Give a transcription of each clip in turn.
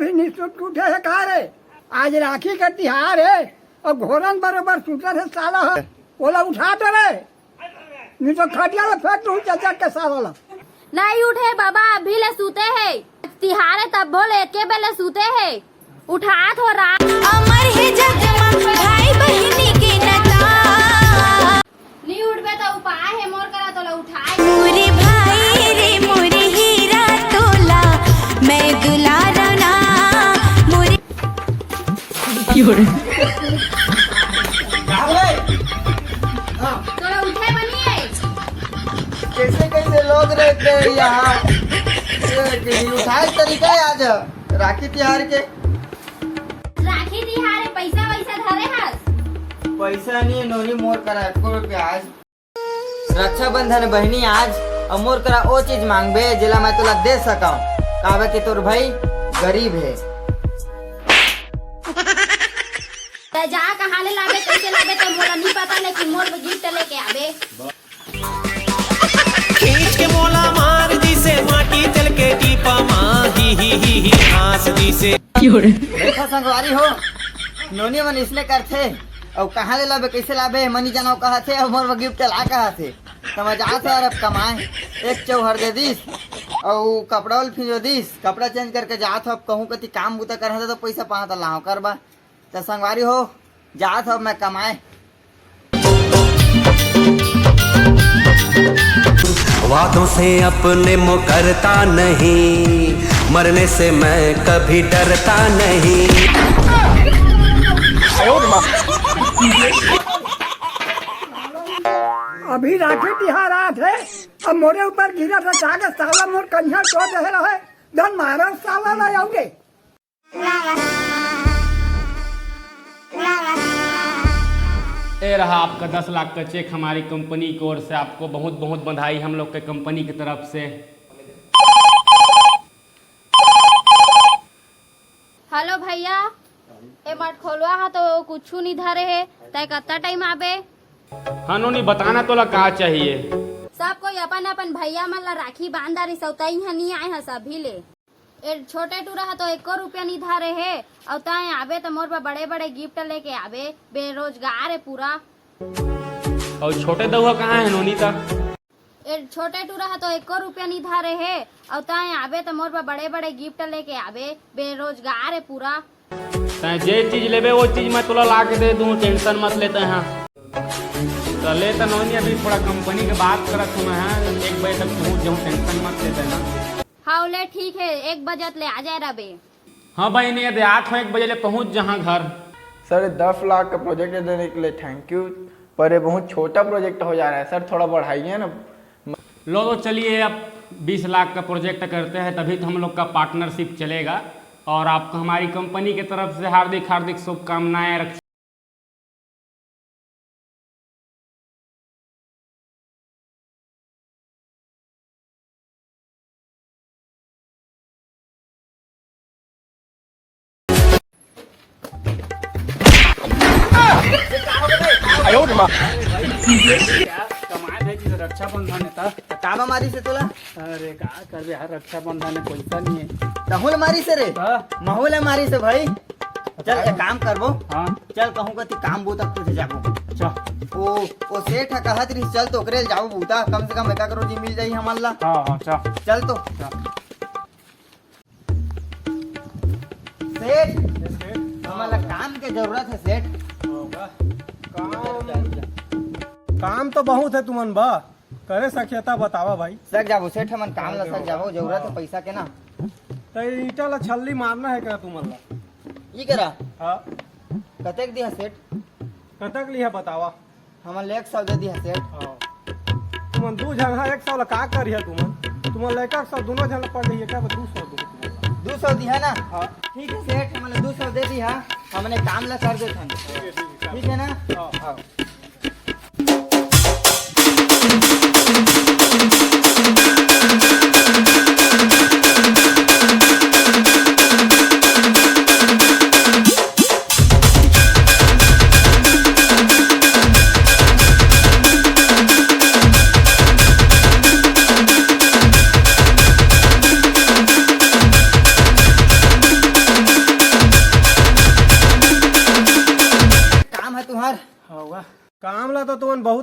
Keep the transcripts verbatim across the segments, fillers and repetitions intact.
भी निसुत उठे हे का रे? आज राखी के तिहार हे अउ घोरन बरोबर सुतत हे साला ह। ओला उठा तो रे, नहीं तो खटिया ल फेंक दूं चचक के साला ला। नहीं उठे बाबा, अभी ले सुते हे। तिहार हे तब बोले एके बेले सुते हे। उठात हो रा। अमर हे जग म भाई बहिनी के नाता। नहीं उठबे तो उपाय हे मोर करा, तोला उठाए। मोरे भाई रे मोरे हीरा तोला, मैं दुलारा ना मोरे। का होय? हाँ। तोला उठे बनी हे। कैसे कैसे लोग रहते हैं यहाँ। ये उठाए तरीका है आज राखी तिहार के। राखी तिहार हे, पैसा वैसा धरे हस? पैसा नहीं हे नोनी मोर करा एको रुपया आज। रक्षाबंधन बहिनी आज, अउ मोर करा ओ चीज मांगबे जेला मैं तोला दे सकंव, काबर के तोर भाई गरीब हे। त जा कहाँ ले लाबे, कैसे लाबे, त मोला नहीं पता, लेकिन मोर बर गिफ्ट लेके आबे। खींच के मोला मार दिसे, माटी तेल के टीपा मा, ही, ही, ही, ही, हाँस दिसे। देखो संगवारी हो, नोनी मन इसने करथे, अउ कहाँ ले लाबे, कैसे लाबे, मनी जानव कहाथे, अउ मोर बर गिफ्ट ला कहाथे। त मैं जात हो यार अब कमाए, एक चौहर दे दिस, अउ कपड़ा उल फिंजो दिस, कपड़ा चेंज करके जात हो, अब कहूँ कति काम बुता करहा त पैसा पाहा त लाहव करबा। त संगवारी हो, जात हो अब मैं कमाए। वादों से अपने मुकरता नहीं, मरने से मैं कभी डरता नहीं। अभी राखी तिहार आत हे, अब मोरे ऊपर गिरत हे, जाके साला मोर कन्या तो दे रहे, धन मारा साला ला आउगे। ए रहा आपका दस लाख का चेक हमारी कंपनी की ओर से। आपको बहुत बहुत बधाई हम लोग के कंपनी की तरफ से। हेलो भैया, ए मट खोलवा हा तो कुछु नहीं धरे हे, तय कत्ता टाइम आबे? हाँ नोनी, बताना तोला का चाहिए? सब कोई अपन अपन भैया मन ला राखी बांध डारिस, अउ तई इहाँ नहीं आए हा सभी ले। ए छोटे टूरा ह तो एको रुपया नी धरे हे, अउ तैं आबे त मोर बर बड़े-बड़े गिफ्ट लेके आबे। बेरोजगार हे पूरा। अउ छोटे दउहा कहाँ हे नोनी त? ए छोटे टूरा ह तो एको रुपया नी धरे हे, अउ तैं आबे त मोर बर बड़े-बड़े गिफ्ट लेके आबे। बेरोजगार हे पूरा। तैं जे चीज लेबे, वो चीज मैं तोला ला के दे दूँ, टेंशन मत ले तैं हा। त ले त नोनी, अभी थोड़ा कंपनी के बात करत हूँ मैं, हाँ, एक बजे तक पहुँच जाऊँ, टेंशन मत ले तैं हा। हाँ, ले ठीक हे, एक बजत ले आ जाए रबे। हाँ भाई, नहीं, अभी आठ हो, एक बजे ले पहुँच जहाँ घर। सर, दस लाख का प्रोजेक्ट देने के लिए थैंक यू, पर ये बहुत छोटा प्रोजेक्ट हो जा रहा है सर, थोड़ा बढ़ाइए ना। लो तो चलिए, अब बीस लाख का प्रोजेक्ट करते हैं, तभी तो हम लोग का पार्टनरशिप चलेगा। और आपको हमारी कंपनी की तरफ से हार्दिक हार्दिक शुभकामनाएं। रक्षा कमाए भाई जी, रक्षाबंधन हे त। का बा मारिस हे तोला? अरे का करबे यार, रक्षाबंधन हे, पैसा नहीं हे। तहूँ ल मारिस हे रे? हाँ। महूँ ल मारिस हे भाई। चल, एक काम करबो। हाँ। चल, कहूँ कति काम बूता खोजे जाबो। अच्छा। ओ, ओ सेठ ह कहत रिहिस, चल तो ओकरे ल जाबो बूता, कम से कम एकाक रोजी मिल जाही हमन ला। हाँ, हाँ, चल। चल तो। चल। सेठ, ए, सेठ। हमन ला काम के जरूरत हे सेठ। हो का? काम, काम तो बहुत हे तुमन बा। करे सकिया त बतावा भाई। सक जाबो सेठ, हमन काम ला सक जाबो, जरूरत हे हाँ। पैसा के ना। त ईटा ला छल्ली मारना हे का तुमन ला? ई करा? हाँ। कतेक दिहा सेठ? कतक लिहा बतावा? हमन ला एक सौ दे दिहा सेठ। हाँ। तुमन दू झन हा एक सौ ला का करिहा तुमन? तुमन ला एक सौ दुनों झन ला पड़ जाही, एकर बर दू सौ दो तुमन ला। दू सौ दिहा ना? हाँ। ठीक हे सेठ, हमन ला दू सौ दे दिहा, हमन ए काम ला कर देथन। ठीक हे, ठीक हे, ठीक हे। ठीक हे ना? हाँ। हाँ।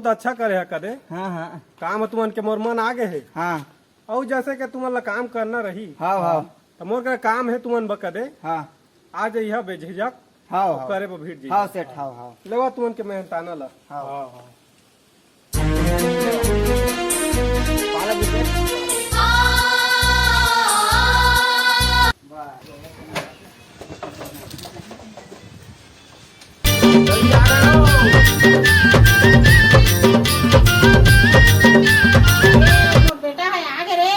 अच्छा करे हा कदे। हाँ, हाँ। काम ह तुमन के मोर मन आ गे हे। हाँ। अउ जैसे के तुमन ला काम करना रही। हाँ, हाँ। त मोर करा काम हे तुमन बर कदे। हाँ। आ जइहा बेझिझक। हाँ, अउ हाँ। करे बर भीड़ जी। हाँ सेठ, हाँ, हाँ। लेवा तुमन के मेहनताना ला। हाँ। हाँ, हाँ। बेटा हे, आ गे रे।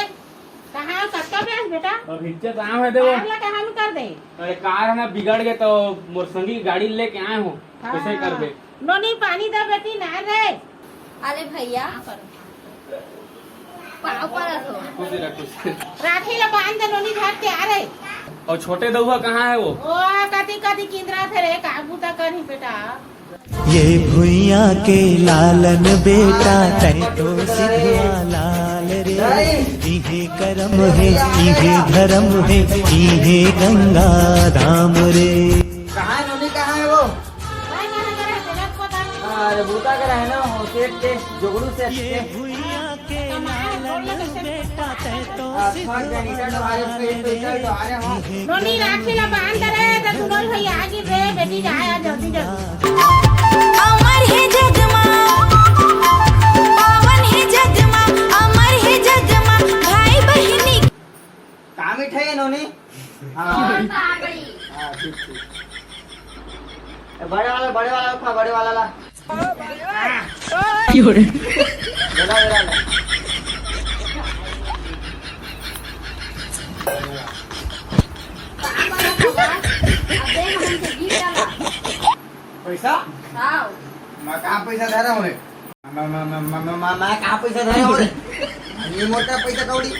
कहाँ, कतका बेस बेटा? अब हिच्चे तो आए हैं, देखो। कार ला कहाँ में कर दे? अरे, कार है ना, बिगड़ गए तो मोर संगी की गाड़ी लेके आए हो, हाँ। कैसे कर दे? नोनी, पानी दे बेटी, ना रे। अरे भैया, पाँव परत हो। खुश रह, खुश रह। राखी ला बांध दे नोनी, घर के आ रे। और छोटे दउहा कहाँ है वो? ओ, कदी कदी किंदरा थे रे, का बूता करही बेटा। ये भुइयां के लालन बेटा, तै तो सिधवा लाल रे। इहे करम हे, इहे धरम हे, इहे गंगा धाम रे। कहाँ है नोनी, कहाँ है वो? अरे बूता करा है ना, वो सेठ के, जोगड़ू सेठ के। नोनी राखी ला बांध दे रे, त दुनों भैया आ गिर रे, बेटी जाए आ जल्दी जल्दी। अमर हे जग मा, पावन हे जग मा, अमर हे जग मा, भाई बहिनी। का मिठाई है नोनी? हाँ। हाँ, ठीक, ठीक। ए, बड़े वाला, बड़े वाला उठा, बड़े वाला ला। क्यों रे? ले ला, ले ला, ले। पैसा? हाँ। मैं कहाँ पैसा धरा हूँ रे? मैं, मैं, मैं, मैं, मैं, मैं, मैं कहाँ पैसा धरे हो रे? ये मोटा पैसा कौड़ी।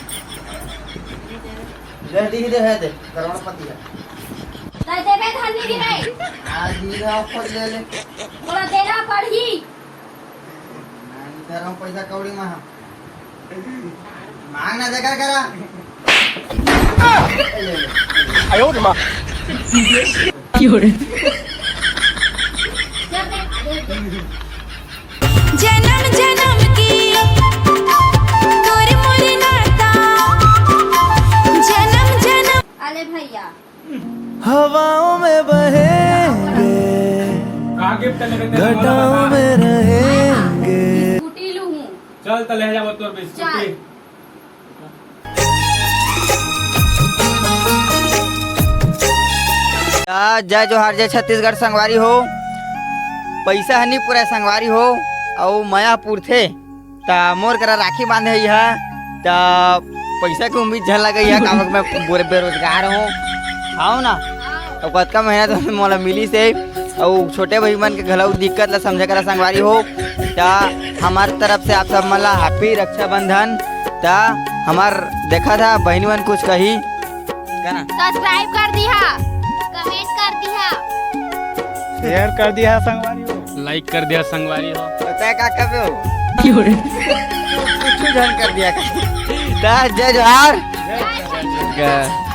दे, दे, दे, है दे, करोड़पति है। नहीं देबे धन नहीं गिरे। आज नहीं रहा, खोज ले ले। बोला देना पड़ही। मैं नहीं धरा हूँ पैसा कौड़ी में हम। मांग ना देकर करा। ले ले। क्यों रे? जन्म जन्म की तोर मोर नाता, जन्म जन्म। अले भैया। हवाओं में बहेंगे, का गिफ्ट लेके तेरे घटाओं बोला था? में रहेंगे। स्कूटी लूं हूँ। चल, त ले जाबो तोर बिस्कुटी। चल। आ, जय जोहार, जय छत्तीसगढ़ संगवारी हो। पैसा ह नी पूरा संगवारी हो, अउ मया पूरथे। त मोर करा राखी बांधे ही है, त पैसा के उम्मीद झन लगे है, काबर मैं बुरे बेरोजगार हूँ, हाव ना? अब कतका मेहनत मोला मिली से, अउ छोटे भाई मन के घलो दिक्कत ला समझे करा संगवारी हो। त हमार तरफ से आप सब मन ला happy रक्षाबंधन। त हमार देखा था बहिनी मन कुछ कही, का ना? Subscribe कर दिहा, comment कर दिहा, share कर दिहा संगवारी हो, like कर दिहा संगवारी हो। पता है का कर रहे हो? क्यों रे? कुछ झन कर दिया का? त जय जोहार। जय।